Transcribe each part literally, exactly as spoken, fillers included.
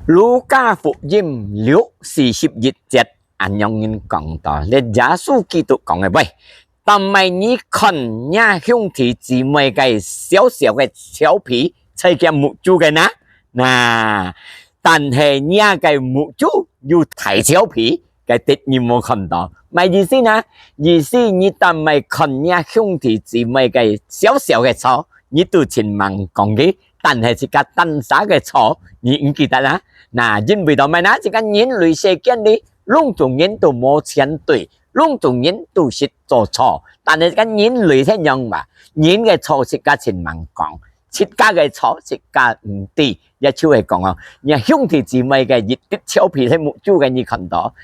路加福音六四十一節，恁樣人講到，這耶穌基督講个話：「但係你看若兄弟姊妹个小小个草皮，在厥目珠个哪？那，但係若个目珠有大草皮。」該滴你無看到，麼意思呢？意思你但係看若兄弟姊妹个小小个錯，你都盡猛講佢，但係自家單儕个錯，你毋記得啦？那因為到麼个呢？這个人類世間裡，攏總人都無全對，攏總人都識做錯，但係這个人類係仰嘛？人个錯自家盡猛講，自家个錯自家毋知，也就係講哦，若兄弟姊妹个一滴草皮在目珠个你看到。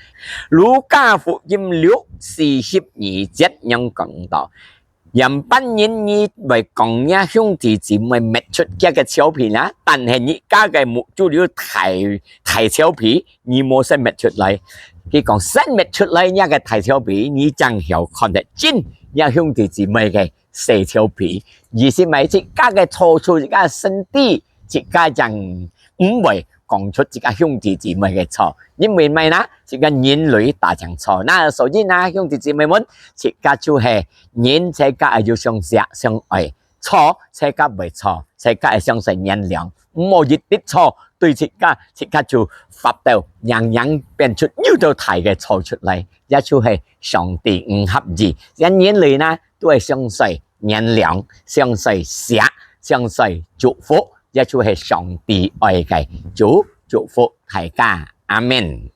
路加福音六四十二節樣講到：「仰般人你會講若兄弟姊妹搣出厥个草皮啦，但係你家个目珠裡有大，大草皮，你無先搣出來？」佢講：「先搣出來若个大草皮，你正曉看得真若兄弟姊妹个細草皮。」意思係自家个錯處自家先知，自家正毋會講出自家兄弟姊妹个錯。因為麼个呢？自家人類打正錯。那所以呢，兄弟姊妹們，自家就係人，自家愛有相惜、相愛。錯，自家會錯，自家愛相互原諒。毋好一滴錯對自家，自家就發到，樣樣變出又到大个錯出來，也就係上帝毋合意。這人類呢，都愛相互原諒，相互惜，相互祝福，也就係上帝愛个。主祝福大家，阿們。